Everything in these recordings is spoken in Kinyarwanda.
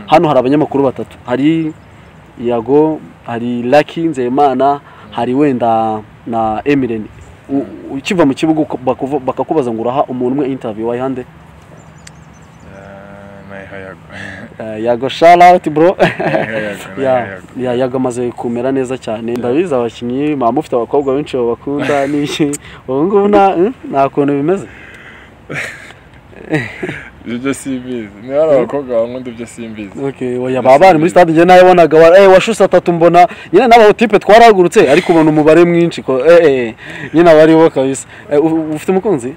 Hano hari abanyamakuru batatu, hari Yago, hari Lucky Nzeyimana, hari wenda na Emiren. Ukiva mu kibuga bakakubaza ngo uraha umuntu umwe interview, wayihande? Nayiha Yago. Yago, shout out bro. Nayiha Yago, nayiha Yago. Ya, Yago amaze kumera neza cyane. Ndabizi abakinnyi muba mufite abakobwa benshi babakunda n'iki, ubu ngubu nta kuntu bimeze. Ibyo simbizi, niba hari abakobwa bankunda ibyo simbizi. Okay, oya, baba bari muri stade, njye nabonaga washuse atatu, mbona nyine n'aba type twarahagurutse, ariko ubona umubare mwinshi ko nyine aba aribo kabisa. Ufite umukunzi?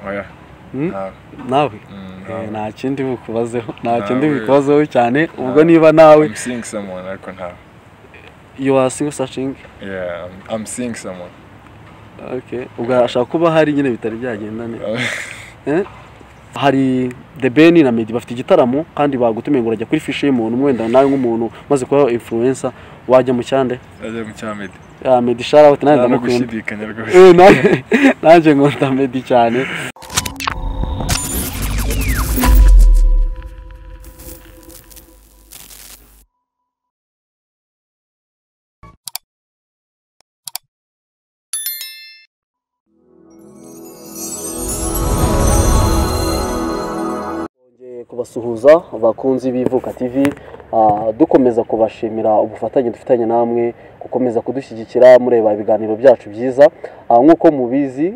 Oya. Ntawe. Nawe? Ntawe. Nta kindi bukubazeho, nta kindi Ntawe. bikubazeho cyane ubwo. Ntawe. Niba nawe I'm seeing someone, ariko ntawe. You are single searching? Yeah, I'm seeing someone. Okay, ubwo ashaka kuba hari nyine bitari byagenda neza. Hari The Ben na Meddy bafite igitaramo kandi bagutumiye ngo urajya kuri fiche y'umuntu umwe, wenda nawe nk'umuntu maze kuba influencer wajya mu cyande? Ajya mu cya Meddy. Ya Meddy, shout out, nanjye Nta no ndamukunda. gushidikanya rwose. Nanjye nkunda Meddy cyane. Twongeye kubasuhuza abakunzi b'Ivuka TV, dukomeza kubashimira ubufatanye dufitanye namwe, gukomeza kudushyigikira mureba ibiganiro byacu byiza. Nk'uko mubizi,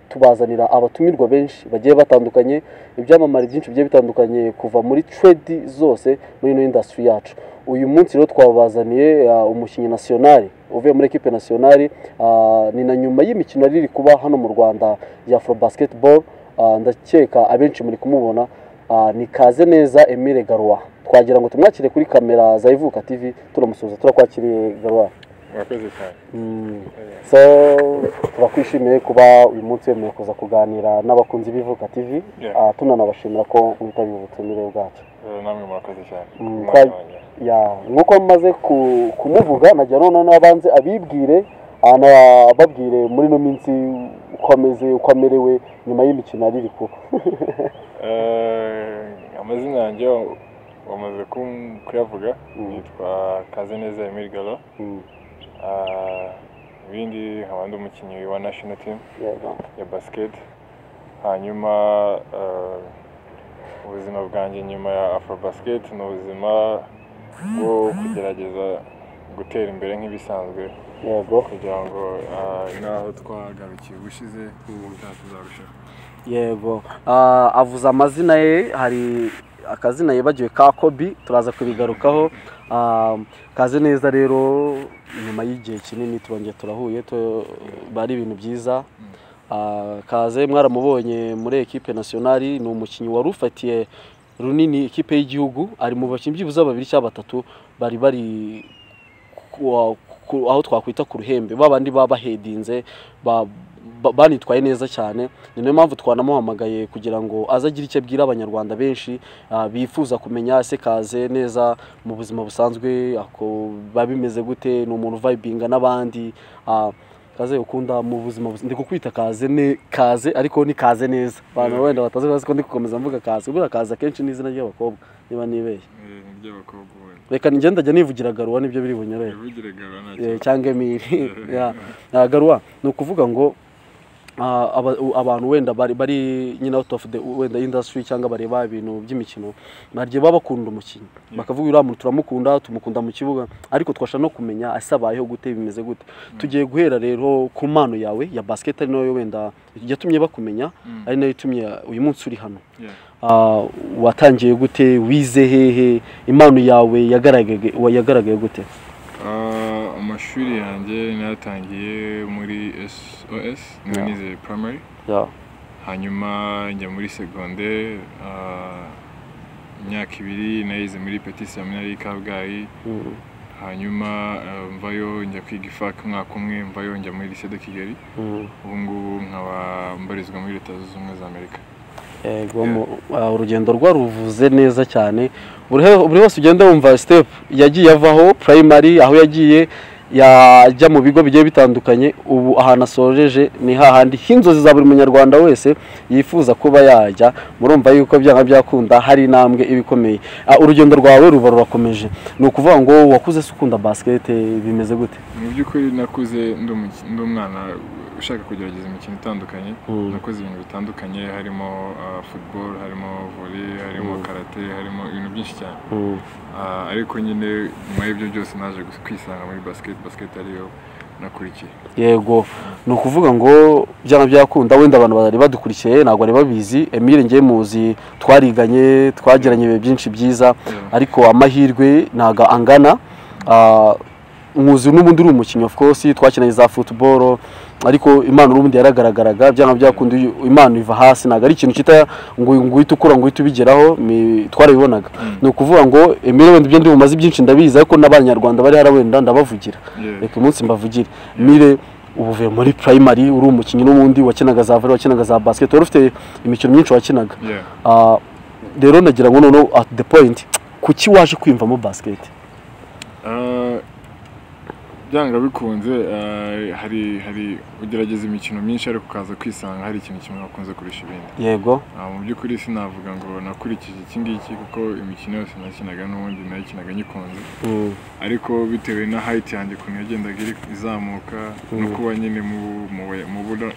tubazanira abatumirwa benshi bagiye batandukanye, ibyamamare byinshi bigiye bitandukanye kuva muri trade zose muri ino industry yacu. Uyu munsi rero twabazaniye umukinnyi national uvuye muri équipe nationale, ni na nyuma y'imikino yari iri kuba hano mu Rwanda ya Afro Basketball. Ndakeka abenshi muri kumubona, ni Kazeneza Emile Garoa. Twagira ngo tumwakire kuri kamera za Ivuka TV, turamusuhuza. Turakwakiriye, Garoa. Murakoze cyane. So turakwishimiye kuba uyu munsi wemeye kuza kuganira n'abakunzi b'Ivuka TV. Tunanabashimira ko mwitabiriye ubutumire bwacu. Namwe murakoze cyane. Umwanya wanjye. Ya, nk'uko maze kumuvuga, nagira noneho abanze abibwire, anababwire muri ino minsi uko ameze, uko amerewe nyuma y'imikino yari iri kuba. Amazina yanjye wamaze kuyavuga, nitwa Kazeneza Emile Galo. Ibindi nkaba ndi umukinnyi wa national team ya basket. Hanyuma ubuzima bwanjye nyuma ya Afro Basket ni ubuzima bwo kugerageza gutera imbere nk'ibisanzwe, kugira ngo n'aho twagarukiye ubushize, ubutaha tuzarushaho. Yego. Avuze amazina ye, hari akazina yibagiwe ka Kobi, turaza kubigarukaho. Kazeneza rero, nyuma y'igihe kinini turongeye turahuye, bari ibintu byiza. Kaze mwaramubonye muri équipe nationale, ni umukinnyi wari ufatiye runini ikipe y'igihugu, ari mu bakinnyi byibuze babiri cyangwa batatu bari bari aho twakwita ku ruhembe, babandi baba bahedinze, banitwaye neza cyane. Ni nayo mpamvu twanamuhamagaye kugira ngo aze agire icyo abwira abanyarwanda benshi bifuza kumenya ese Kaze neza mu buzima busanzwe ako biba bimeze gute, ni umuntu vibinga n'abandi. Kaze ukunda mu buzima ndi kukwita Kaze, ne Kaze, ariko ni Kaze neza, abantu wenda batazi bazi ko ndi gukomeza mvuga Kaze. Buriya Kaze akenshi ni izina ry'abakobwa niba nibeshye. Ni ry'abakobwa ubundi. Reka ngenda njya nivugira Garuwa, nibyo biri bunyorohere. Ivugire Garuwa, nta kibazo. Cyangwa Emile. Ya. Garuwa, ni ukuvuga ngo abantu wenda bari nyine out of the wenda industry cyangwa bareba ibintu by'imikino, bagiye baba bakunda umukinnyi, bakavuga uriya muntu turamukunda, tumukunda mu kibuga, ariko twasha no kumenya ese abayeho gute, bimeze gute. Tugiye guhera rero ku mpano yawe ya basket, ari nayo wenda yatumye bakumenya, ari nayo itumye uyu munsi uri hano. Watangiye gute, wize hehe, impano yawe yagaragaye gute? Amashuri yanjye nayatangiye muri SOS, niho nize primary. Hanyuma njya muri secondaire, imyaka 2 nayize muri Petit Seminaire y'i Kabgayi. Hanyuma mvayo njya kwiga IFAK umwaka umwe, mvayo njya muri Lycée de Kigali. Ubu ngubu nkaba mbarizwa muri Leta Zunze Ubumwe za Amerika. Yego, urugendo rwaruvuze neza cyane, buri hose ugenda wumva step yagiye avaho primary aho yagiye. Yajya mu bigo bigiye bitandukanye. Ubu ahantu asojeje ni hahandi h'inzozi za buri munyarwanda wese yifuza kuba yajya. Murumva yuko byanga byakunda hari intambwe ibikomeye. Urugendo rwawe ruba rurakomeje. Ni ukuvuga ngo wakuze se ukunda basket, bimeze gute? Mu by'ukuri nakuze ndi umwana ushaka kugerageza imikino itandukanye. Nakoze ibintu bitandukanye, harimo football, harimo volley, harimo karate, harimo ibintu byinshi cyane. Ariko nyine nyuma y'ibyo byose naje kwisanga muri basket. Basket ariyo nakurikiye. Yego, ni ukuvuga ngo byanga byakunda wenda abantu bari badukurikiye ntabwo bari babizi. Emile ngiye muzi, twariganye, twagiranye ibihe byinshi byiza, ariko amahirwe ntabwo angana. Muzi n'ubundi uri umukinnyi, of course twakinanye za football, ariko impano n'ubundi yaragaragaraga. Byanga byakunda impano iva hasi, ntabwo ari ikintu kita ngo uhite ukura ngo uhite ubigeraho, twarabibonaga. Ni ukuvuga ngo Emile wenda ibyo ndi bumaze byinshi ndabizi, ariko n'abanyarwanda bari hara wenda ndabavugira. Reka umunsi mbavugire. Emile, ubu uvuye muri primary uri umukinnyi n'ubundi wakinaga za volley, wakinaga za basket, wari ufite imikino myinshi wakinaga. Rero nagira ngo noneho at the point, kuki waje kwiyumvamo basket? Byanga bikunze hari ugerageza imikino myinshi, ariko ukaza kwisanga hari ikintu kimwe wakunze kurusha ibindi. Mu by'ukuri sinavuga ngo nakurikije iki ngiki, kuko imikino yose nakinaga n'ubundi nayikinaga nyikunze, ariko bitewe na height yanjye ukuntu yagendaga iri izamuka no kuba nyine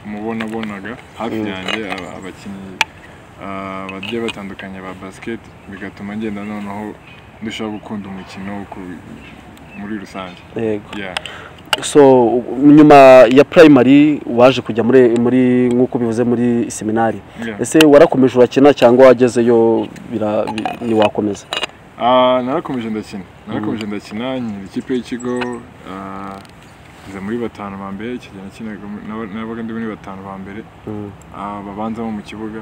mubonabonaga hafi yanjye abakinnyi bagiye batandukanye ba basket, bigatuma ngenda noneho ndushaho gukunda umukino muri rusange. Yego. So nyuma ya primary waje kujya muri nk'uko bivuze muri seminari. Ese warakomeje urakina cyangwa wagezeyo ntiwakomeza? Narakomeje ndakina, narakomeje ndakina, nkina ikipe y'ikigo, ngeze muri 5 ba mbere. Icyo gihe nakinaga nabaga ndi muri 5 ba mbere babanzamo mu kibuga.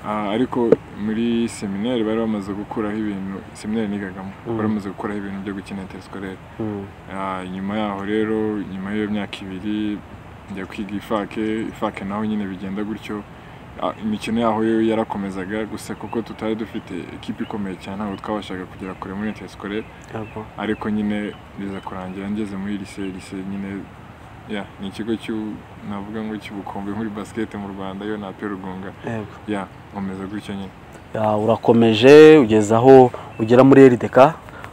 Ariko muri seminari bari bamaze gukuraho ibintu, seminari nigagamo bari bamaze gukuraho ibintu byo gukina interscolaire. Nyuma yaho rero, nyuma y'iyo myaka 2 njya kwiga IFAK. IFAK naho nyine bigenda gutyo. Imikino yaho yo yarakomezaga, gusa kuko tutari dufite ekipe ikomeye cyane ntabwo twabashaga kugera kure muri interscolaire. Ariko nyine biza kurangira ngeze muri lycée. Lycée nyine ni ikigo navuga ngo cy'ubukombe muri basket mu Rwanda, yo na Perugunga. Nkomeza gutyo nyine. Urakomeje ugeze aho ugera muri RDK,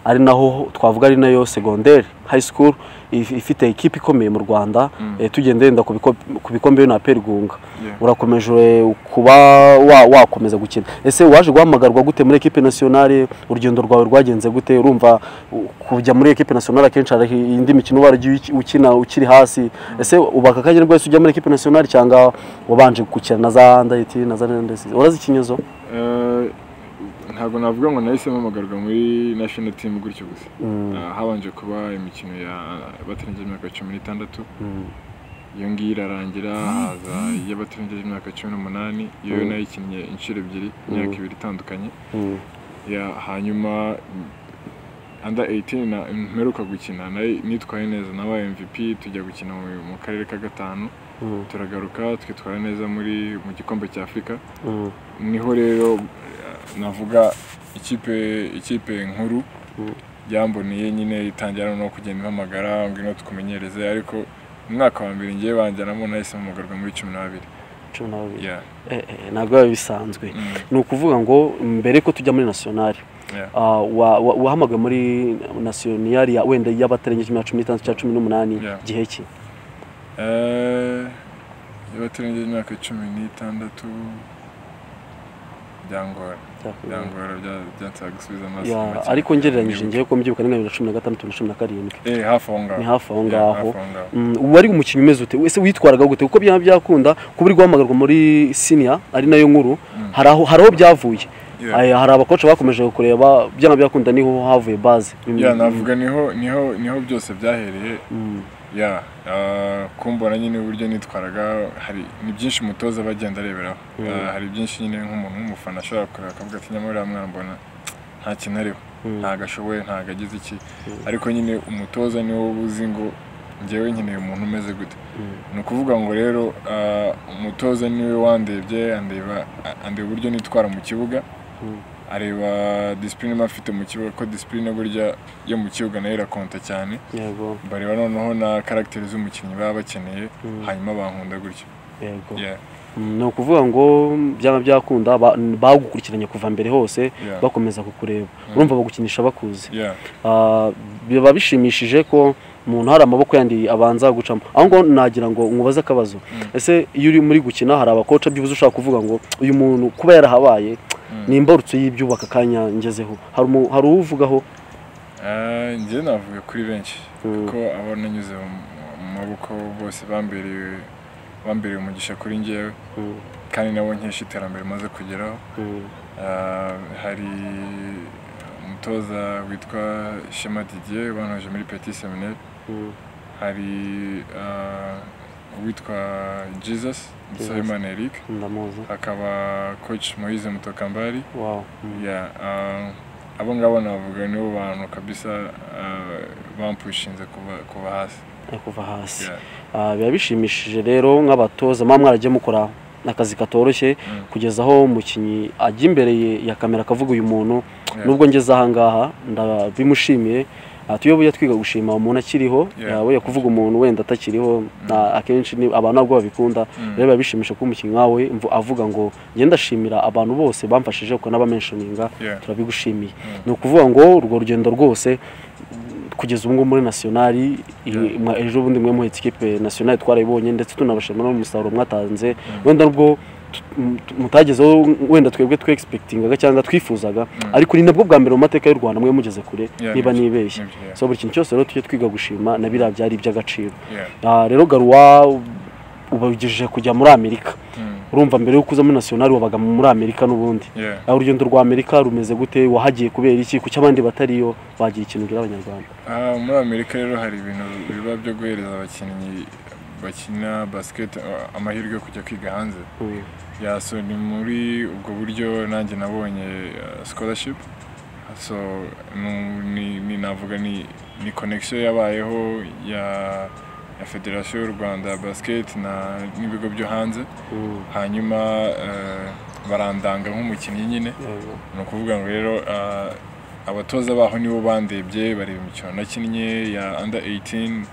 ari naho twavuga ari nayo secondaire high school ifite ekipe ikomeye mu Rwanda. Tugende wenda ku bikombe na Perugunga. Urakomeje kuba wakomeza gukina. Ese waje guhamagarwa gute muri equipe nationale? Urugendo rwawe rwagenze gute? Urumva kujya muri equipe nationale akenshi hari indi mikino waragiye ukina ukiri hasi. Ese ubaka kanya rwose ujya muri equipe nationale cyangwa wabanje gukina na za under 18 na za under 16? Urazikinyezo? Ntabwo navuga ngo nahise mpamagarwa muri national team gutyo gusa. Habanje kuba imikino ya batarengeje imyaka 16. Iyo ngiyo irarangira, haza iy'abatarengeje imyaka 18, iyo nayikinnye inshuro 2, imyaka 2 itandukanye. Hanyuma under 18 na mperuka gukina nitwaye neza, nabaye MVP, tujya gukina mu karere ka 5. Turagaruka twitwara neza mu gikombe cya Afurika. Niho rero navuga ikipe nkuru yamboneye nyine, itangira no kugenda impamagara ngo ino tukumenyereze, ariko umwaka wa mbere ngiye banjyanamo nahise mpamagarwa muri 12. 12. Ntabwo biba bisanzwe. Ni ukuvuga ngo mbere ko tujya muri nationale, wahamagawe muri nationale wenda y'abatarengeje imyaka 16 cyangwa 18 gihe ki? Y'abatarengeje imyaka 16 byangora byansaba gusubiza amaso. Ariko ngereranyije ngiye ko mbyibuka ni 2016 2017. Hafi aho ngaho. Ni hafi aho ngaho. Wari umukinnyi umeze ute? Ese witwaraga gute? Kuko byakunda kuba uri guhamagarwa muri senior ari nayo nkuru, hari aho byavuye. Hari abakoca bakomeje kureba byanga byakunda niho havuye base. Navuga niho byose byahereye. Kumbona nyine uburyo nitwaraga, hari ni byinshi umutoza bagenda areberaho. Hari byinshi nyine nk'umuntu w'umufana ashobora kureba akavuga ati nyamara uriya mwana mbona nta kintu ariho, ntago ashoboye, ntago agize iki. Ariko nyine umutoza niwe uzi ngo njyewe nkeneye umuntu umeze gute. Ni ukuvuga ngo rero umutoza niwe wandebye, andeba uburyo nitwara mu kibuga. Areba discipline mba mfite mu kibuga, ko discipline burya yo mu kibuga nayo irakonta cyane. Bareba noneho na caractère z'umukinnyi baba bakeneye, hanyuma bankunda gutyo. Yeah. Ni ukuvuga ngo byaba byakunda bagukurikiranye kuva mbere hose, bakomeza kukureba, urumva bagukinisha bakuzi. Biba bishimishije ko umuntu hari amaboko yandi abanza gucamo. Aho ngo nagira ngo nkubaze akabazo: ese iyo uri muri gukina, hari aba coach byibuze ushaka kuvuga ngo uyu muntu kuba yarahabaye ni imbarutso y'ibyubaka akanya ngezeho? Hari uwuvugaho? Njye navuga kuri benshi, kuko abo nanyuze mu maboko bose bambereye umugisha kuri njyewe, kandi nabo nkesha iterambere maze kugeraho. Hari umutoza witwa Shema Didier wantoje muri Petit Seminaire. Hari uwitwa Jesus Nsabimana Eric. Ndamuzi. Hakaba coach Moise Mutokambari. Yeah, abo ngabo navuga nibo bantu kabisa bampushinze kuva hasi. Kuva hasi. Yeah. Biba bishimishije rero nk'abatoza muba mwaragiye mukora akazi katoroshye, kugeza aho umukinnyi ajya imbere ya kamera akavuga: "Uyu muntu, nubwo ngeze aha ngaha, ndabimushimiye." Tuyoboye twiga gushima umuntu akiriho. We kuvuga umuntu wenda atakiriho, akenshi ni abantu ntabwo babikunda. Rero biba bishimisha kuba umukinnyi nkawe avuga ngo: "Njye ndashimira abantu bose bamfashije," ukanabamentioninga. Turabigushimiye. Ni ukuvuga ngo urwo rugendo rwose kugeza ubu ngubu muri nationale, ejo bundi mwe muhetse ikipe nationale, twarayibonye, ndetse tunabashimira n'umusaruro mwatanze. Wenda nubwo mutagezeho wenda twebwe twe expectingaga cyangwa twifuzaga, ariko ni nabwo bwa mbere mu mateka y'u Rwanda mwe mugeze kure, niba nibeshye. Nibyo, yeah. So buri kintu cyose rero tujye twiga gushima, na biriya byari iby'agaciro. Rero Garuwa, ubagejeje kujya muri Amerika. Urumva mbere y'uko uza muri nationale wabaga muri Amerika n'ubundi. Urugendo rwa Amerika rumeze gute? Wahagiye kubera iki? Kuki abandi batariyo? Wagira ikintu ubwira Abanyarwanda? Muri Amerika rero hari ibintu biba byo guhereza abakinnyi bakina basket amahirwe yo kujya kwiga hanze. Yeah, so ni muri ubwo buryo nanjye nabonye scholarship. So ni navuga ni connection yabayeho ya federasiyo y'u Rwanda ya basket na n'ibigo byo hanze, hanyuma barandanga nk'umukinnyi nyine. Ni ukuvuga ngo rero abatoza baho nibo bandebye, bareba imikino nakinnye ya under 18,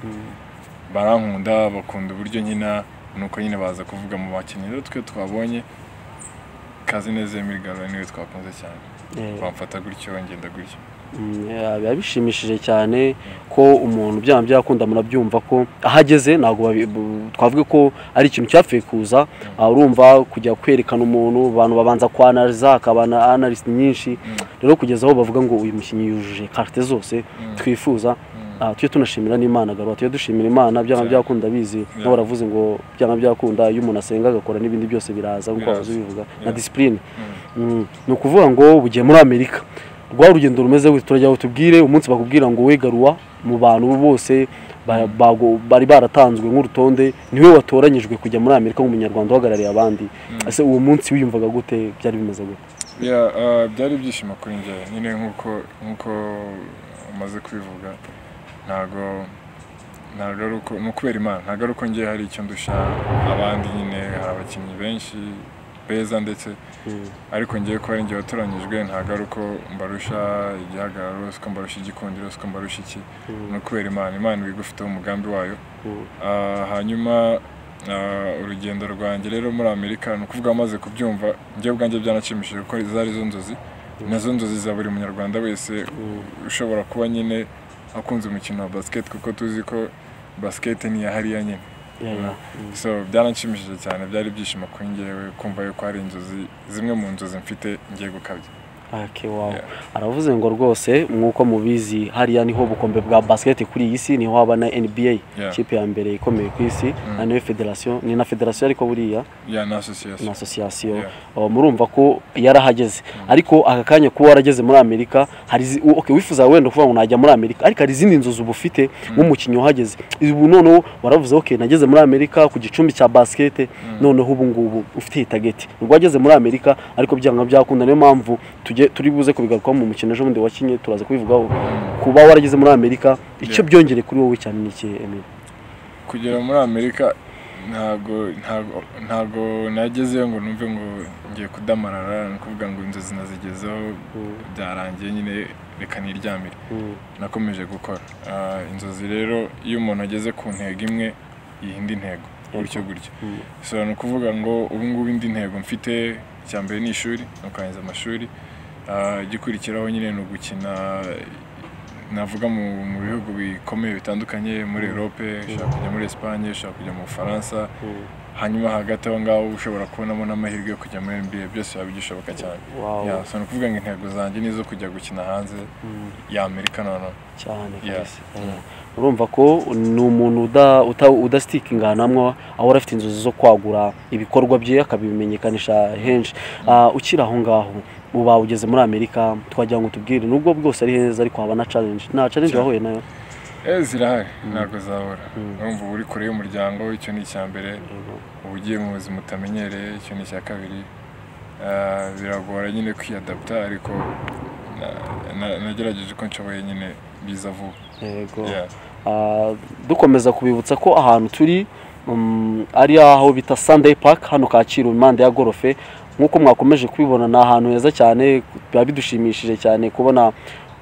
barankunda, bakunda uburyo nkina. Nuko nyine baza kuvuga: "Mu bakinnyi rero twe twabonye, Kazineza Emile Gallois niwe twakunze cyane." Bamfata gutyo, ngenda gutyo. Yeah, biba bishimishije cyane ko umuntu byaba byakunda, murabyumva ko aho ageze ntabwo twavuga ko ari ikintu cyapfuye kuza. Urumva kujya kwerekana umuntu, abantu babanza kwanariza, hakaba na analyst nyinshi, rero kugeza aho bavuga ngo uyu mukinnyi yujuje qualité zose twifuza. Tujye tunashimira n'Imana, Garuwa, tujye dushimira Imana byanga byakunda bizi. Nawe baravuze ngo byanga byakunda, iyo umuntu asenga agakora n'ibindi byose biraza, nk'uko Biraza. wahoze ubivuga, na discipline. Ni ukuvuga ngo ugiye muri Amerika, rwa rugendo rumeze gute? Turajya ngo tubwire umunsi bakubwira ngo: "We Garuwa, mu bantu bose bari baratanzwe nk'urutonde, niwe watoranyijwe kujya muri Amerika nk'Umunyarwanda uhagarariye abandi." Ese uwo munsi wiyumvaga gute? Byari bimeze gute? Yeah, byari ibyishimo kuri njye nyine, nk'uko umaze kubivuga. Ntago ari uko, ni ukubera Imana, ntago ari uko njye hari icyo ndusha abandi. Nyine hari abakinnyi benshi beza ndetse, ariko ngiye kuba ari njye watoranyijwe, ntago ari uko mbarusha igihagararo, siko mbarusha igikundiro, siko mbarusha iki, ni ukubera Imana. Imana iba igufiteho umugambi wayo. Hanyuma urugendo rwanjye rero muri Amerika, ni ukuvuga amaze kubyumva, njyewe ubwanjye byanashimishije, kuko zari zo nzozi, nazo nzozi za buri Munyarwanda wese ushobora kuba nyine akunze umukino wa basket, kuko tuzi ko basket ni iya hariya nyine. So byaranshimishije cyane, byari ibyishimo kuri njyewe kumva yuko hari inzozi, zimwe mu nzozi mfite ngiye gukabya. Okay, wow. Yeah. Aravuze ngo rwose nk'uko mubizi, hariya niho bukombe bwa basket kuri iyi si, niho haba na NBA, ikipe ya mbere ikomeye ku isi, na niyo federation, ni na federation ariko buriya Yeah, na association. Na association. Yeah. Oh, murumva ko yarahageze. Ariko aka kanya kuba warageze muri Amerika, hari okay, wifuza wenda kuvuga ngo najya muri Amerika, ariko hari izindi nzozi uba ufite nk'umukinnyi wahageze. Ubu noneho waravuze: "Okay, nageze muri Amerika ku gicumbi cya basket." Noneho ubu ngubu ufite target, nubwo wageze muri Amerika, ariko byanga byakunda, niyo mpamvu tujye turi buze kubigarukaho mu mukino ejo bundi wakinye, turaza kubivugaho. Kuba warageze muri Amerika, icyo byongere kuri wowe cyane ni ikihe, Emile? Kugera muri Amerika Ntago nagezeyo ngo numve ngo ngiye kudamarara, ni ukuvuga ngo inzozi nazigezeho byarangiye nyine reka niryamire. Nakomeje gukora. Inzozi rero iyo umuntu ageze ku ntego imwe yiha indi ntego gutyo gutyo. So ni ukuvuga ngo ubu ngubu indi ntego mfite, icya mbere ni ishuri, ni ukurangiza amashuri. Igikurikiraho nyine ni ugukina, navuga mu bihugu bikomeye bitandukanye, muri Europe, ushobora kujya muri Espagne, ushobora kujya mu Bufaransa, hanyuma hagati aho ngaho ushobora kubonamo n'amahirwe yo kujya muri NBA, byose biba bigishoboka cyane. Yeah, so ni ukuvuga ngo intego zanjye ni izo kujya gukina hanze ya Amerika noneho. Cyane kabisa. Yeah. Urumva ko ni umuntu udastickinga ahantu hamwe, ahora afite inzozi zo kwagura ibikorwa bye akabimenyekanisha henshi. Ukiri aho ngaho, uba ugeze muri Amerika, twagira ngo tubwire, nubwo bwose ari heza ariko haba na challenge, nta challenge Cyane. wahuye nayo? Zirahari, ntabwo zabura. Urumva uba uri kure y'umuryango, icyo ni icya mbere. Uba ugiye mu buzima utamenyereye, icyo ni icya kabiri. Biragora nyine kwiyadapta, ariko nagerageje uko nshoboye nyine biza vuba. Yego. Yeah. Dukomeza kubibutsa ko ahantu turi ari aho bita Sunday Park, hano Kacyiru, impande ya gorofe. Nk'uko mwakomeje kubibona, ni ahantu heza cyane. Biba bidushimishije cyane kubona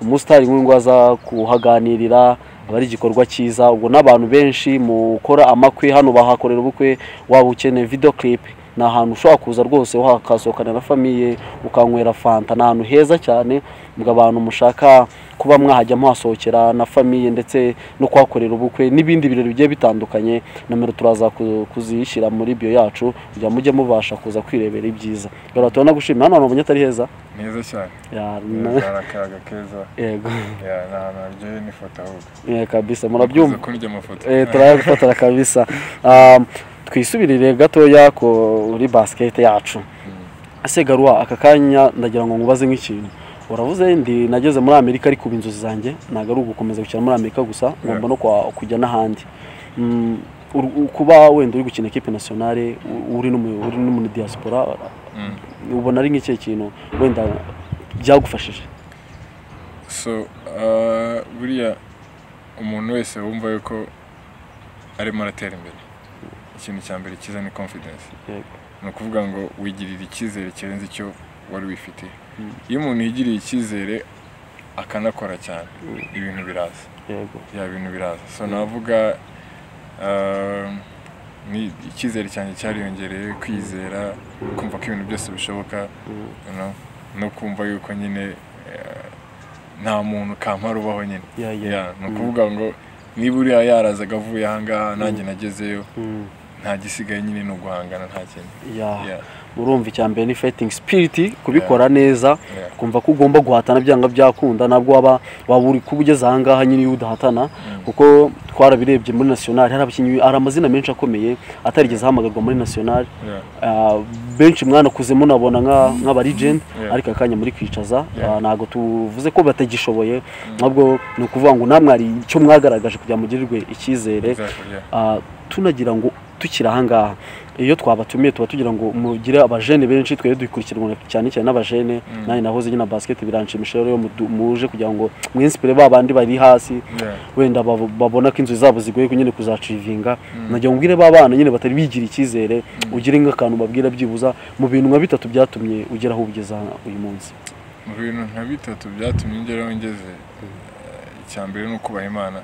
umusitari nk'uyu nguyu aza kuhaganirira, aba ari igikorwa cyiza. Ubwo n'abantu benshi mukora amakwe hano bahakorera ubukwe, waba ukeneye video clip, ni ahantu ushobora kuza rwose wakasohokana na famille, ukanywera fanta. Ni ahantu heza cyane. Ubwo abantu mushaka kuba mwahajya muhasohokera na famille, ndetse no kuhakorera ubukwe n'ibindi birori bigiye bitandukanye, nomero turaza kuzishyira muri bio yacu kugira mujye mubasha kuza kwirebera ibyiza. Rero turanagushimira. Hano hantu ubonye atari heza? Ni heza cyane. Hari akayaga keza. Yego. Yeah, ni ahantu haryoheye n'ifoto ahubwo. Yeah, kabisa, murabyumva. Kuza kurya amafoto. Turayagufatira kabisa. Twisubirire gatoya kuri basket yacu. Ese Garuwa, aka kanya ndagira ngo nkubaze nk'ikintu. Uravuze ndi nageze muri Amerika, ariko ubu inzozi zanjye ntabwo ari ugukomeza gukina muri Amerika gusa, ngomba no kujya n'ahandi. Kuba wenda uri gukina équipe nationale, uri no muri diaspora, ubona ari nk'ikihe kintu wenda byagufashije? So buriya umuntu wese wumva yuko arimo aratera imbere, ikintu cya mbere cyiza ni confidence. Ni ukuvuga ngo wigirira icyizere kirenze icyo wari wifitiye. Iyo umuntu yigiriye icyizere akanakora cyane, ibintu biraza. Yeah, ibintu biraza. So navuga ni icyizere cyanjye cyariyongereye, kwizera, kumva ko ibintu byose bishoboka, no kumva yuko nyine nta muntu kampara ubaho nyine. Yeah. Yeah, ni ukuvuga ngo niba uriya yarazaga avuye ahangaha, nanjye nagezeyo, nta gisigaye nyine, ni uguhangana, nta kintu. Yeah. Urumva icya mbere ni fighting spirit, kubikora neza, kumva ko ugomba guhatana byanga byakunda. Ntabwo waba uri kuba ugeze ahangaha nyine iyo udahatana, kuko twarabirebye muri national, hari abakinnyi, hari amazina menshi akomeye atarigeze ahamagarwa muri national. Benshi mwanakuze munabona nk'aba legend, ariko akanya muri kwicaza. Ntabwo tuvuze ko batagishoboye, ahubwo ni ukuvuga ngo namwe hari icyo mwagaragaje kugira ngo mugirirwe icyizere. Exactly, yeah. Tunagira ngo tukiri ahangaha, iyo twabatumiye tuba tugira ngo mugire abajene benshi. Twebwe dukurikiranwa cyane cyane n'abajene. Nanjye nahoze nyina basket, biranshimisha rero iyo muje kugira ngo mwinspire ba bandi bari hasi, wenda babona ko inzu zabo zigoye nyine kuzachievinga. Nagira ngo mbwire ba bana nyine batari bigira icyizere, ugire nk'akantu babwira byibuza mu bintu nka bitatu byatumye ugera aho ugeza uyu munsi. Mu bintu nka bitatu byatumye ngeraho ngeze, icya mbere ni ukubaha Imana.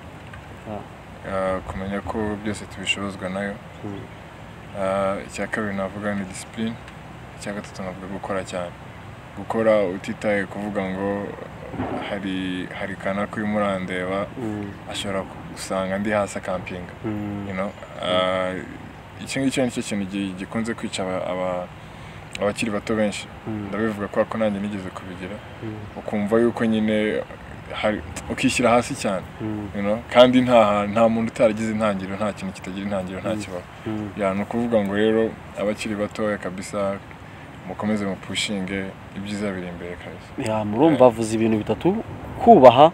Kumenya ko byose tubishobozwa nayo. Icya kabiri navuga ni discipline. Icya gatatu navuga gukora cyane, gukora utitaye kuvuga ngo hari kanaka urimo urandeba, ashobora gusanga ndi hasi akampinga. Icyo ngicyo nicyo kintu gikunze kwica abakiri bato benshi. Ndabivuga kubera ko nanjye nigeze kubigira, ukumva yuko nyine hari ukishyira hasi cyane, kandi nta muntu utaragize intangiriro, nta kintu kitagira intangiriro, nta kibaho. Yeah, ni ukuvuga ngo rero abakiri batoya kabisa mukomeze mupushinge, ibyiza biri imbere kabisa. Yeah, murumva avuze ibintu bitatu: kubaha,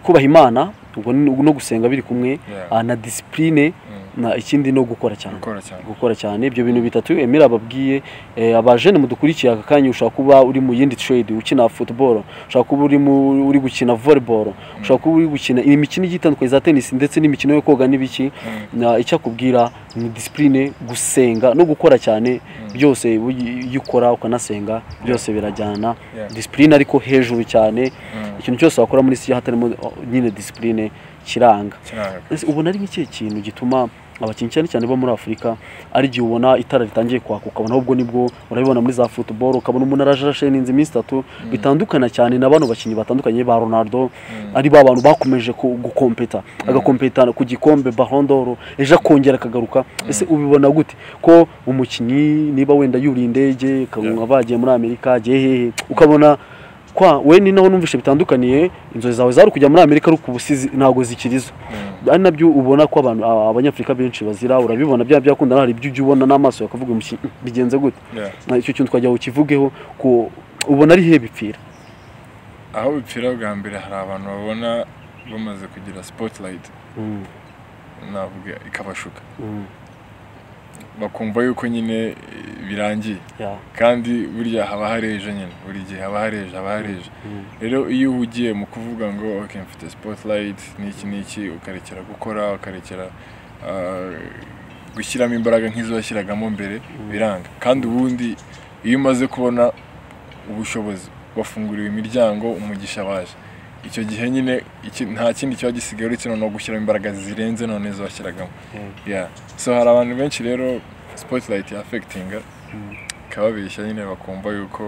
kubaha Imana, ubwo no gusenga biri kumwe, na discipline. Na ikindi no gukora cyane. Gukora cyane. Gukora cyane, ibyo bintu bitatu Emile ababwiye. Abajene mudukurikiye aka kanya, ushobora kuba uri mu yindi trade, ukina football, ushobora kuba uri gukina volleyball, ushobora kuba uri gukina imikino igiye itandukanye za tennis ndetse n'imikino yo koga n'ibiki. Na icyo akubwira ni discipline, gusenga no gukora cyane. Byose iyo ukora ukanasenga, byose birajyana. Discipline ariko hejuru cyane. Ikintu cyose wakora muri si hatarimo nyine discipline kiranga. Kiranga. Ese ubona ari nk'ikihe kintu gituma abakinnyi, cyane cyane bo muri Afurika, ari igihe ubona itara ritangiye kwaka, ukabona ahubwo nibwo urabibona muri za football, ukabona umuntu araje arashininze iminsi 3, bitandukana cyane na bano bakinnyi batandukanye ba Ronaldo, ari ba bantu bakomeje gukompeta, agakompeta ku gikombe Ballon d'Or, ejo akongera akagaruka? Ese ubibona gute ko umukinnyi niba wenda yuriye indege akaba bagiye muri Amerika, agiye hehe, ukabona kwa we ni naho numvishe bitandukaniye, inzozi zawe zari kujya muri Amerika ariko ubu ntabwo zikirizo, ari nabyo ubona ko abantu abanyafurika benshi bazira? Urabibona bya byakunda, hari ibyo ujya ubona n'amaso bakavuga umukinnyi bigenze gute? Icyo kintu twajya ukivugeho, ko ubona ari he bipfira? Aho bipfira bwa mbere, hari abantu babona bamaze kugira spotlight, navuga ikabashuka, bakumva yuko nyine birangiye. Kandi burya haba hari ejo nyine, buri gihe haba hari ejo, haba hari ejo. Rero iyo uhugiye mu kuvuga ngo ok, mfite spotlight n'iki n'iki, ukarekera gukora, ukarekera gushyiramo imbaraga nk'izo washyiragamo mbere, biranga. Kandi ubundi iyo umaze kubona ubushobozi, wafunguriwe imiryango, umugisha waje, icyo gihe nyine nta kindi kiba gisigaye uretse noneho gushyiramo imbaraga zirenze none izo washyiragamo. Yeah. So hari abantu benshi rero spotlight affectinga, ikababeshya nyine, bakumva yuko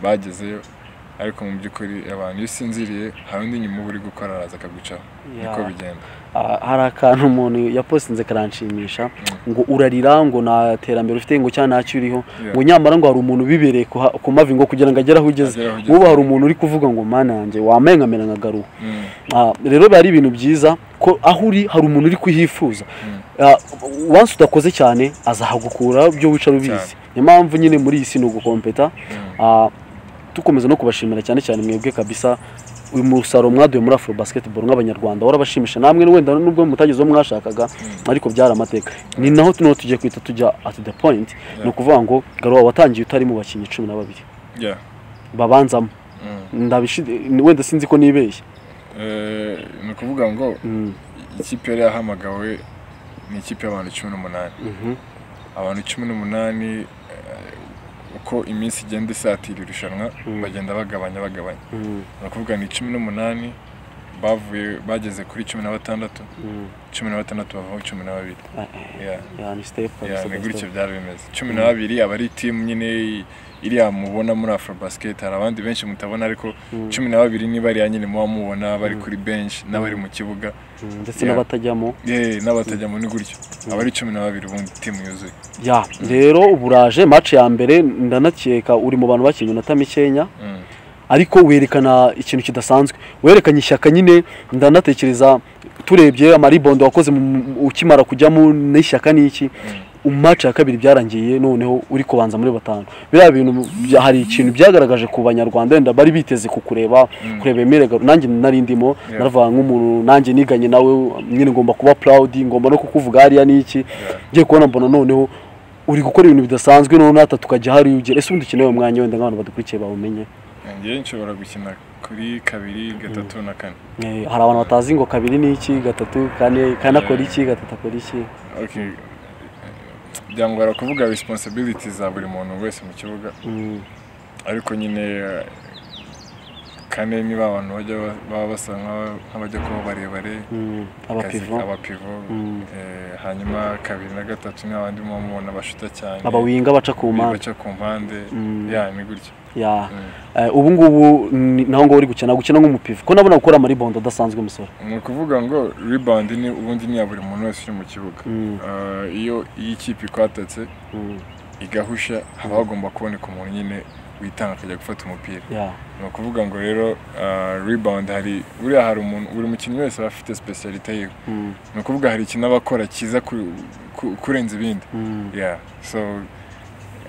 bagezeyo, ariko mu by'ukuri abantu iyo usinziriye hari undi nyuma uba uri gukora araza akagucaho. Niko bigenda. Hari akantu umuntu yapostinze karanshimisha, ngo urarira ngo nta terambere ufite, ngo cyangwa ntacyo uriho, ngo nyamara ngo hari umuntu ubibereye ku mavi ngo kugira ngo agere aho ugeze. Agere aho ugeze. Nk'ubu hari umuntu uri kuvuga ngo mana yanjye, wambaye nkamera nka Garuwa. Rero biba ari ibintu byiza ko aho uri hari umuntu uri kuhifuza. Once udakoze cyane azahagukura ibyo wicara ubizi. Niyo mpamvu nyine muri iyi si ni ugukompeta. Dukomeza no kubashimira cyane cyane mwebwe kabisa, uyu musaruro mwaduye muri Afro Basketball nk'abanyarwanda warabashimisha namwe, wenda nubwo mutageze uwo mwashakaga, ariko byari amateka. Ni naho tuno tugiye kwita tujya at the point. Ni ukuvuga ngo Garuwa, watangiye utari mu bakinnyi 12 babanzamo. Wenda sinzi ko nibeshye. Ni ukuvuga ngo ikipe yari yahamagawe ni ikipe y'abantu 18. Abantu 18, uko iminsi igenda isatira irushanwa bagenda bagabanya bagabanya. Ni ukuvuga ni 18 bavuye bageze kuri 16, 16 bavaho 12. Yeah. Yeah, ni step Yeah, kabisa, ni gutyo step. byari bimeze. 12 aba ari team nyine iriya mubona muri Afro Basket. Hari abandi benshi mutabona, ariko 12 ni bariya nyine muba mubona bari kuri bench n'abari mu kibuga. Ndetse n'abatajyamo. Yeah, n'abatajyamo, ni gutyo aba ari 12 ubundi team yuzuye. Ya, rero uburaje match ya mbere, ndanakeka uri mu bantu bakinnye iminota mikenya, ariko werekana ikintu kidasanzwe, werekanye ishyaka nyine. Ndanatekereza turebye amarebound wakoze ukimara kujyamo n'ishyaka n'iki, match ya kabiri byarangiye noneho uri kubanza muri batanu. Biriya bintu hari ikintu byagaragaje ku banyarwanda wenda bari biteze kukureba, kureba Emile Garu. Nanjye nari ndimo, naravuga nk'umuntu nanjye niganye nawe nyine, ngomba kuba proud, ngomba no kukuvuga hariya n'iki. Ngiye kubona mbona noneho uri gukora ibintu bidasanzwe, noneho natwe tukajya hariya ugera. Ese ubundi ukeneye umwanya, wenda nk'abantu badukurikiye bawumenye? Njyewe nshobora gukina kuri kabiri, gatatu na kane. Hari abantu batazi ngo kabiri ni iki, gatatu, kane, kane akora iki, gatatu akora iki? Okay, byangora kuvuga responsibilities za buri muntu wese mu kibuga, ariko nyine kane niba abantu bajya baba basa nk'abajya kuba barebare, abapivot. Abapivot. Mm. Hanyuma kabiri na gatatu ni abandi muba mubona bashuta cyane, abawinga baca ku mpande. Baca ku mpande. Ya, ni gutyo. Ya. Ubu ngubu naho ngo uri gukina nk'umupivot, ko nabona gukora amarebound adasanzwe, musore? Ni ukuvuga ngo rebound ni ubundi ni iya buri muntu wese uri mu kibuga. Iyo ikipe ikwatatse igahusha, haba hagomba kuboneka umuntu nyine witanga akajya gufata umupira. Ni ukuvuga ngo rero rebound, hari buriya hari umuntu, buri mukinnyi wese aba afite spécialité yiwe. Ni ukuvuga hari ikintu aba akora cyiza kurenza ibindi. Yeah. So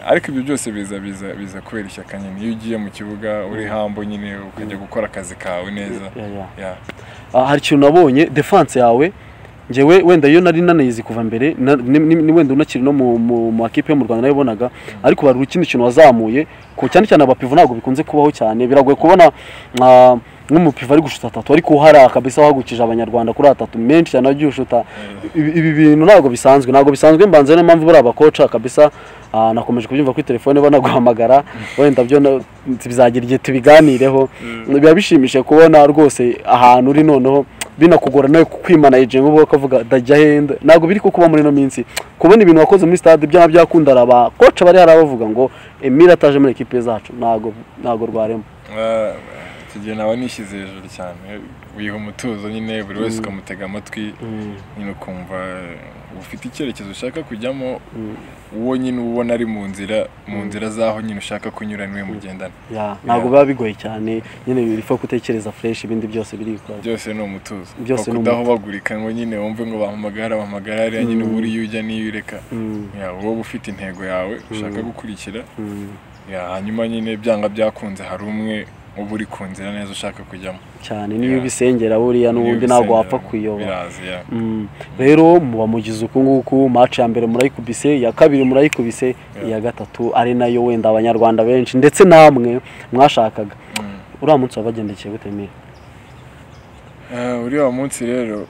ariko ibyo byose biza kubera ishyaka nyine, iyo ugiye mu kibuga uri humble nyine, ukajya gukora akazi kawe neza. Yeah. Yeah. Hari ikintu nabonye, defense yawe. Njyewe wenda iyo nari nanayizi kuva mbere, ni wenda unakiri no mu makipe yo mu Rwanda nayibonaga, ariko bari ikindi kintu wazamuye ku cyane cyane abapivo ntabwo bikunze kubaho cyane, biragoye kubona nk'umupivo ari gushuta atatu, ariko hari kabisa wahagukije abanyarwanda kuri atatu menshi cyane agiye ushuta. Ibi bintu ntabwo bisanzwe, mbanze niyo mpamvu bari abakoca kabisa. Nakomeje kubyumva kuri telefone banaguhamagara, wenda byo bizagira igihe tubiganireho. Biba bishimishije kubona rwose ahantu uri noneho binakugora nawe kwimanaje ngo ukavuga ndajya henda, ntabwo biri kuba muri no minsi kubona ibintu wakoze muri stade byaba byakundara abakoca bari harabavuga ngo Emile ataje muri equipe zacu, ntago rwaremo. Kigiye nawe nishyize hejuru cyane, wiha umutuzo nyine, buri wese ukamutega amatwi nyine, ukumva ufite icyerekezo ushaka kujyamo, uwo nyine ubona ari mu nzira zaho nyine ushaka kunyura niwe mugendana. Ntabwo biba bigoye cyane nyine, birifa gutekereza fresh, ibindi byose birikora, byose ni umutuzo, kudahobagurika ngo nyine wumve ngo bahamagara hariya nyine uburi ujya niyo ureka. Wowe ufite intego yawe ushaka gukurikira, hanyuma nyine byanga byakunze hari umwe uba uri ku nzira neza ushaka kujyamo cyane, niyo ubisengera buriya n'ubundi ntabwo wapfa kuyoba. Rero muba mugize uku nguku, match ya mbere murayikubise, iya kabiri murayikubise, iya gatatu ari nayo wenda abanyarwanda benshi ndetse namwe mwashakaga. Uriya munsi wabagendekeye gute Emile? Uriya munsi rero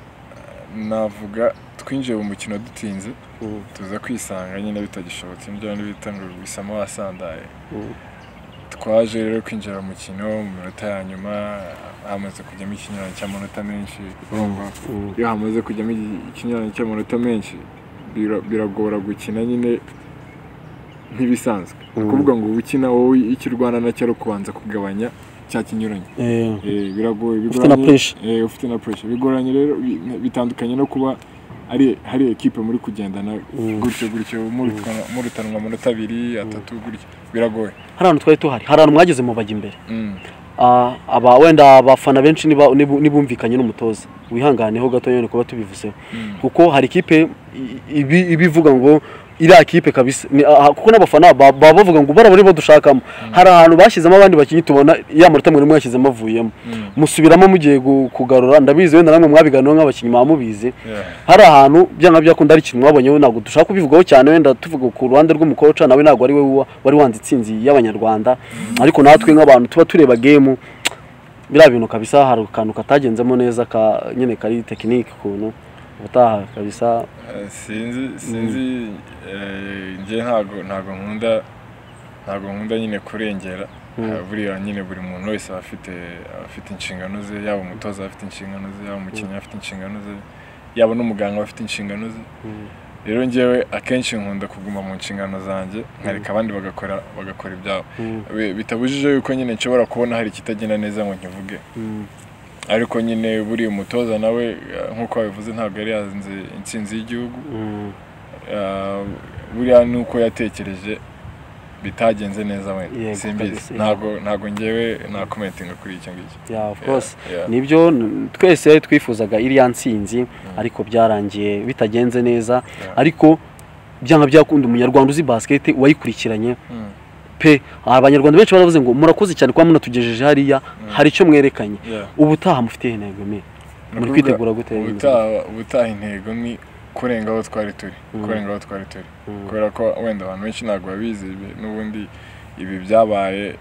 navuga twinjiye mu mukino dutinze, tuza kwisanga nyine bitagishobotse, nibyo bita ngo bisama wasandaye. Twaje rero kwinjira mu mukino mu minota ya nyuma, hamaze kujyamo ikinyuranyo cy'amanota menshi. Iyo hamaze kujyamo ikinyuranyo cy'amanota menshi biragora gukina nyine nk'ibisanzwe. Ni ukuvuga ngo ukina wowe icyo urwana nacyo ari ukubanza kugabanya cya kinyuranyo. Biragoye, bigoranye, ufite na pressure, bigoranye rero, bitandukanye no kuba hari equipe muri kugendana gutyo gutyo murutanwa amanota 2 3 gutyo, biragoye. Hari ahantu twari tuhari, hari ahantu mwageze mu bajya imbere, aba wenda abafana benshi nibumvikanye n'umutoza, wihanganeho gato nyine kuba tubivuzeho, kuko hari ikipe ibivuga ngo iriya kipe kabisa, kuko n'abafana baba bavuga ngo barabari bo dushakamo. Hari ahantu bashyizemo abandi bakinyi tubona ya manota mwe mwashyizemo avuyemo, musubiramo mugiye kugarura, ndabizi wenda namwe mwabiganiraho nk'abakinyi mwamubizi. Hari ahantu byanga byakunda ari ikintu mwabonyeho, ntabwo dushaka kubivugaho cyane, wenda tuvuga ku ruhande rw'umukoca, nawe ntabwo ari we wari wanze itsinzi y'abanyarwanda, ariko natwe nk'abantu tuba tureba game biriya bintu kabisa, hari akantu katagenzemo neza ka nyine kari technique ukuntu ubutaha kabisa. Sinzi njye ntago nkunda nyine kurengera. Buriya nyine buri muntu wese afite inshingano ze, yaba umutoza afite inshingano ze, yaba umukinnyi afite inshingano ze, yaba n'umuganga afite inshingano ze. Rero njyewe akenshi nkunda kuguma mu nshingano zanjye, nkareka abandi bagakora ibyabo. Bitabujije yuko nyine nshobora kubona hari ikitagenda neza ngo nkivuge. Ariko nyine buri umutoza nawe nkuko babivuze ntabwo yari yazinze intsinzi y'igihugu. Buriya nuko yatekereje bitagenze neza wenda, simbizi, ntago ngewe na commentinga kuri icyo ngicyo. Yeah, of course. Nibyo twese twifuzaga iriya ntsinzi, ariko byarangiye bitagenze neza. Ariko byanga byakunda umunyarwanda uzi basket wayikurikiranye pe, abanyarwanda benshi baravuze ngo murakoze cyane kwa munatugejeje hariya, hari icyo mwerekanye. Ubutaha mufite intego mwe muri kwitegura gute? Ubutaha intego ni kurenga aho twari turi, kubera ko wenda abantu benshi ntabwo babizi, n'ubundi ibi byabaye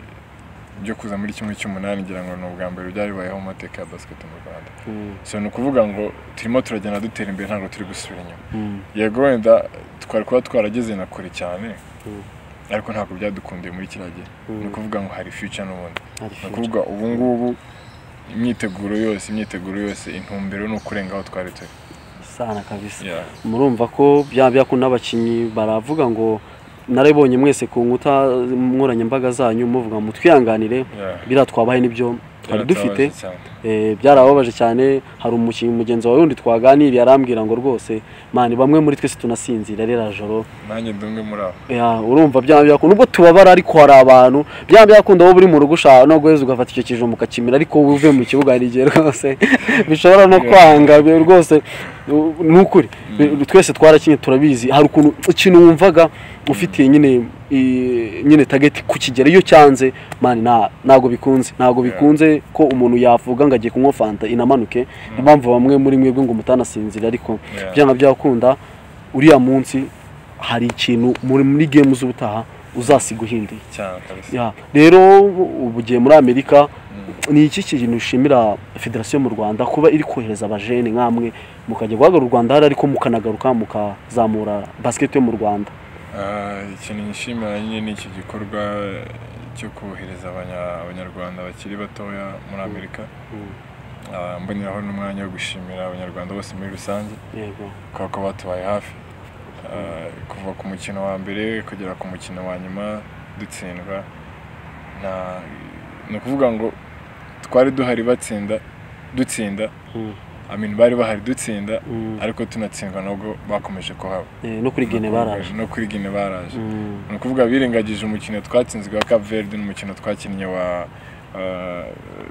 byo kuza muri 1/8 ngira ngo ni ubwa mbere byaribayeho mu mateka ya basket mu Rwanda. So ni ukuvuga ngo turimo turagenda dutera imbere, ntabwo turi gusubira inyuma. Yego wenda twari kuba twarageze na kure cyane, ariko ntabwo byadukundiye muri kiriya gihe. Ni ukuvuga ngo hari future n'ubundi. Ni ukuvuga ubu ngubu imyiteguro yose intumbero ni ukurenga aho twari turi. Sana kabisa. Murumva ko byakunda abakinyi baravuga ngo narabonye mwese ku nkuta nkoranyambaga zanyu muvuga mutwihanganire, biratwabaye nibyo twari dufite, byarababaje cyane. Hari umukinyi mugenzi wawe wundi twaganiriye arambwira ngo rwose mani bamwe muri twese tunasinzira rera joro, nanjye ndumwe muri abo. Urumva byakunda nubwo tubabara, ariko hari abantu byakunda wowe uri mu rugo ushaka no guheza ugafata icyo kijumba ukakimira, ariko wowe uvuye mu kibuga hari igihe rwose bishobora no kwanga rwose. Nukuri twese twarakinye turabizi, hari ukuntu ikintu wumvaga ufitiye nyine nyine target kukigera iyo cyanze man ntago bikunze, ntago bikunze ko umuntu yavuga ngo agiye kunywa fanta inamanuke. Impamvu bamwe muri mwebwe ngo mutanasinzira, ariko byanga byakunda uriya munsi hari ikintu muri game z'ubutaha uzasiga uhinduye cyane kabisa. Rero ubugiye muri Amerika, ni iki kintu ushimira Federation mu Rwanda kuba iri kohereza abajene nkamwe mukajya guhagarara u Rwanda hari, ariko mukanagaruka mukazamura basket yo mu Rwanda? Ikintu nishimira nyine ni iki gikorwa cyo kohereza abanyarwanda bakiri batoya muri Amerika. Mboneraho n'umwanya wo gushimira abanyarwanda bose muri rusange kubera ko batubaye hafi kuva ku mukino wa mbere kugera ku mukino wa nyuma dutsindwa. Ni ukuvuga ngo twari duhari batsinda dutsinda, I mean bari bahari dutsinda, ariko tunatsindwa nabwo bakomeje kuhaba. No kuri Guinea baraje. No kuri Guinea baraje. Ni ukuvuga birengagije umukino twatsinzwe wa Cape Verde n'umukino twakinnye wa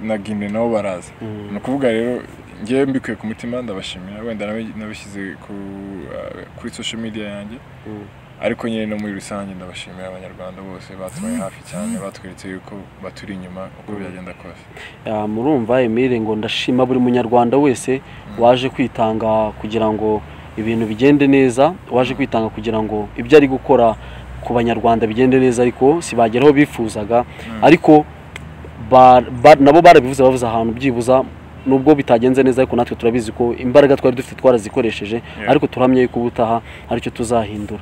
na Guinea nabo baraza. Ni ukuvuga rero ngewe mbikuye ku mutima ndabashimira, wenda nabishyize kuri social media yanjye, ariko nyine no muri rusange ndabashimira abanyarwanda bose batubaye hafi cyane, batweretse yuko baturi inyuma uko byagenda kose. Murumva Emile ngo ndashima buri munyarwanda wese waje kwitanga kugira ngo ibintu bigende neza, waje kwitanga kugira ngo ibyo ari gukora ku banyarwanda bigende neza, ariko sibageraho bifuzaga, ariko nabo barabivuze, bavuze ahantu byibuza nubwo bitagenze neza, ariko natwe turabizi ko imbaraga twari dufite twarazikoresheje, ariko turamye yuko ubutaha aricyo tuzahindura.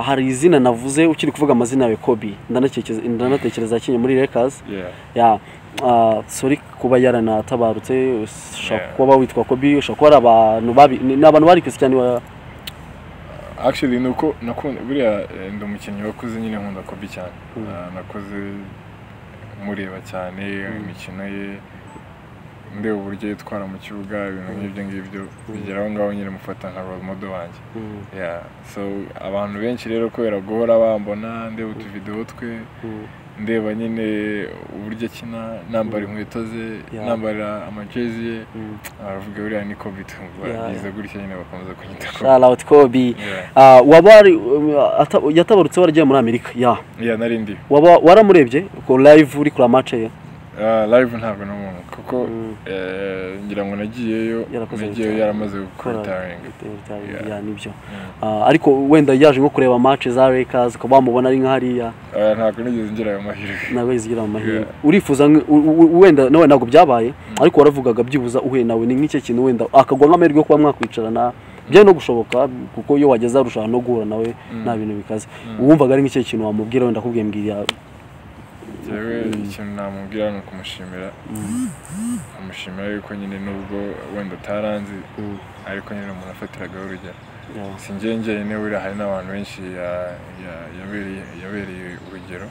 Hari izina navuze ukiri kuvuga amazina yawe Kobe, ndanatekereza akinye muri Lakers. Sorry kuba yaranatabarutse, ushobora kuba witwa Kobe, ushobora kuba ari abantu babi, ni abantu bari kwisi cyane. Actually nuko nakunda buriya ndi umukinnyi wakuze nyine nkunda Kobe cyane. Nakuze mureba cyane imikino ye, ndeba uburyo yitwara mu kibuga, ibintu nk'ibyo ngibyo bigera aho ngaho nyine mufata nka role model wanjye. So abantu benshi rero kubera guhora bambona ndeba utuvideo twe, ndeba nyine uburyo akina, nambara inkweto ze, nambara amajezi ye, aravuga buriya ni Kobe, biza gutya nyine bakomeza kunyita Kobe. Shout out Kobe. Yatabarutse waragiye muri Amerika? Nari ndi. Waba waramurebye ko live uri kuri match ye? Live ntabwo n'umuntu kuko ngira ngo nagiyeyo yaramaze gukora retiring. Nibyo. Ariko wenda yaje nko kureba match za Lakers ko bamubona ari nka hariya. Ntabwo nigeze ngira ayo mahirwe. Ntabwo nigeze ngira ayo mahirwe. Urifuza wenda nawe ntabwo byabaye, ariko waravugaga byibuza uhuye nawe ni nk'icyo kintu wenda akagwa nk'amahirwe yo kuba mwakwicarana, bya no gushoboka kuko iyo wageze arushaho no guhura nawe nta bintu bikaze. Uwumvaga ari nk'icyo kintu wamubwira wenda akubwiye mbwira? Jewe ikintu namubwira ni ukumushimira, amushimira yuko nyine nubwo wenda ataranzi, ariko nyine umuntu afatiragaho urugero. Si njye njyenyine buriya hari n'abantu benshi yabereye urugero.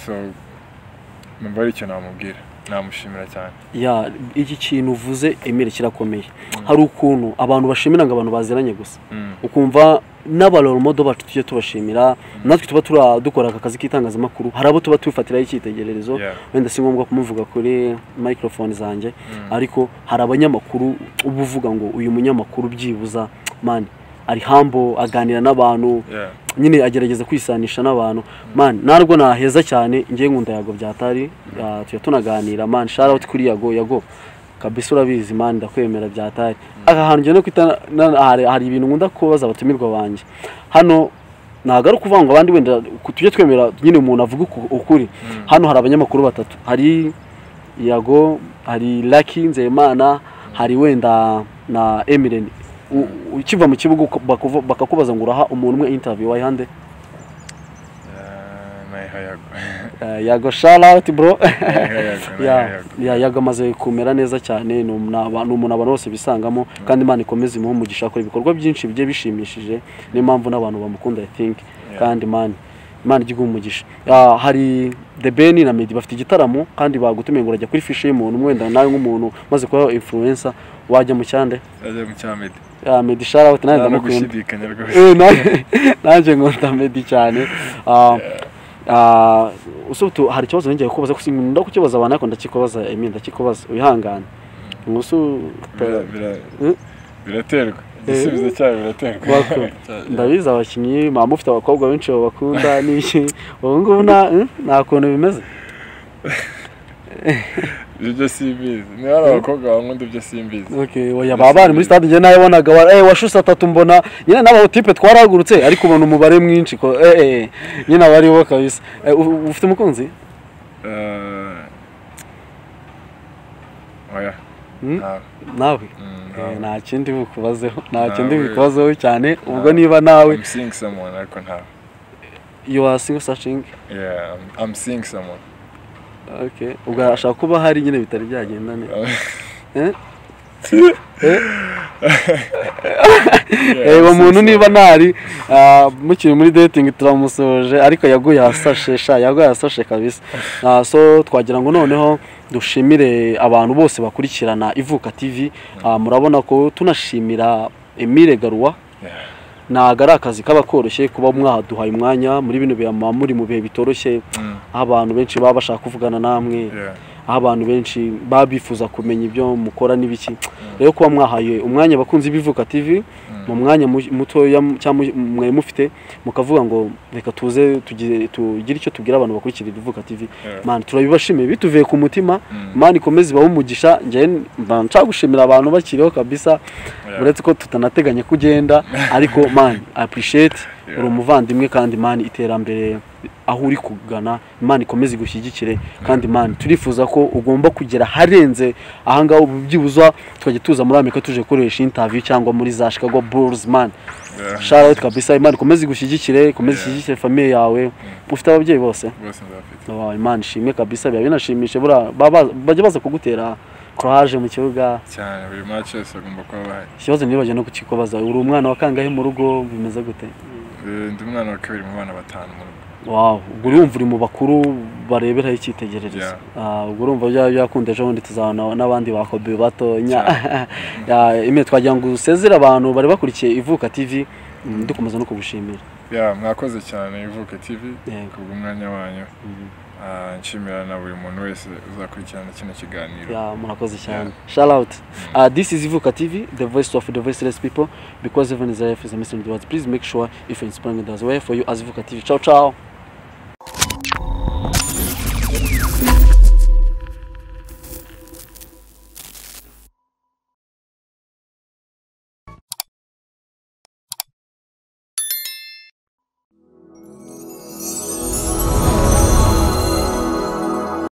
So numva ari icyo namubwira, namushimira cyane. Iki kintu uvuze Emile kirakomeye. Hari ukuntu abantu bashimira ngo abantu baziranye gusa, ukumva n'aba role model bacu tujye tubashimira, natwe tuba dukora aka kazi k'itangazamakuru, hari abo tuba tufatiraho icyitegererezo, wenda si ngombwa kumuvuga kuri microphone zanjye, ariko hari abanyamakuru uba uvuga ngo uyu munyamakuru byibuza man ari humble, aganira n'abantu, nyine agerageza kwisanisha n'abantu. Man ntabwo naheza cyane, ngiye nkunda Yago byatari, tuya tunaganira man, shout out kuri Yago. Yago kabisa urabizi man, ndakwemera byatari. Aka hantu ngiye no kwita hari ibintu nkunda kubaza abatumirwa banjye hano, ntabwo ari ukuvuga ngo abandi wenda tujye twemera nyine umuntu avuga ukuri. Hano hari abanyamakuru batatu, hari Yago, hari Lucky Nzeyimana, hari wenda na Emile. Ukiva mu kibuga bakakubaza ngo uraha umuntu umwe interview wayihande? Yago shout out bro. Yago amaze kumera neza cyane, ni umuntu abantu bose bisangamo, kandi Imana ikomeze imuhe umugisha, akora ibikorwa byinshi bigiye bishimishije, niyo mpamvu n'abantu bamukunda I think. Kandi Imana ijye iguha umugisha. Hari The Ben na Meddy bafite igitaramo kandi bagutumiye ngo urajya kuri fiche y'umuntu, wenda nawe nk'umuntu maze kuba influencer wajya mu cyande? Ajya mu cya Meddy. Meddy shout out, nanjye ndamukunda. Nanjye nkunda Meddy cyane. Usubutu hari ikibazo ngiye kubaza, kuko nkunda kukibaza abantu ariko ndakikubaza Emile, ndakikubaza wihangane. Biraterwa. Igisubizo cyayo biraterwa. Ndabizi abakinnyi mama mufite abakobwa benshi babakunda n'iki, ubu ngubu nta kuntu bimeze. Ibyo simbizi, niba ari abakobwa bankunda ibyo simbizi. Okay, oya baba bari muri stade, njye nabonaga washuse atatu mbona nyine n'abatipe twarahagurutse, ariko ubona umubare mwinshi ko nyine abariho kabisa. Ufite umukunzi? Oya. Nawe nta kindi bukubazeho, nta kindi bikubazeho cyane ubwo niba nawe. I'm seeing someone, ariko ntawe. You are single searching? Yeah, I'm seeing someone. Okay, ubwo ashaka kuba hari nyine bitari byagenda neza. Uwo muntu niba ntari mukiri muri dating turamusoje, ariko yaguye asashe sha, yaguye asashe kabisa. So twagira ngo noneho dushimire abantu bose bakurikirana Ivuka TV. Murabona ko tunashimira Emile Garuwa. Ntago ari akazi kaba koroshye kuba mwaduhaye umwanya muri bino bihe muri mu bihe bitoroshye, aho abantu benshi baba bashaka kuvugana namwe, aho abantu benshi baba bifuza kumenya ibyo mukora n'ibiki. Rero kuba mwahaye umwanya abakunzi b'Ivuka TV mu mwanya mutoya cyangwa mwari mufite, mukavuga ngo reka tuze tugire icyo tubwira abantu bakurikira Ivuka TV. Man, turabibashimiye bituvuye ku mutima. Man, ikomeze ibahe umugisha. Njye nshaka gushimira abantu bakiriho kabisa, uretse ko tutanateganya kugenda, ariko man, appreciate, uri umuvandimwe kandi man, iterambere aho uri kugana, Imana ikomeze igushyigikire. Kandi man, turifuza ko ugomba kugera harenze ahangaha, byibuza tukajya tuza muri Amerika tuje gukoresha interview cyangwa muri za Chicago Bulls man. Shout out kabisa, Imana ikomeze igushyigikire, ikomeze ishyigikire famille yawe. Ufite ababyeyi bose? Bose ndabafite. Imana ishimwe kabisa, biba binashimishe bura bajya baza kugutera courage mu kibuga cyane, buri match yose agomba kuba bahari. Ikibazo nibaje no kukikubaza, uri umwana wa kangahe mu rugo, bimeze gute? Ndi umwana wa kabiri mu bana batanu mu rugo. Wow, ubwo urumva uri mu bakuru bareberaho icyitegererezo. Ubwo urumva byakunda ejo bundi tuzabona n'abandi bakobe batonya. Ime twagira ngo usezere abantu bari bakurikiye Ivuka TV, dukomeza no kugushimira. Mwakoze cyane Ivuka TV kubw'umwanya wanyu. Nshimira na buri muntu wese uzakurikirana kino kiganiro. Murakoze cyane. Shout out. This is Ivuka TV, the voice of the voiceless people, because even is life is a missing words. Please make sure if you're inspiring others, we're for you as Ivuka TV. Ciao ciao.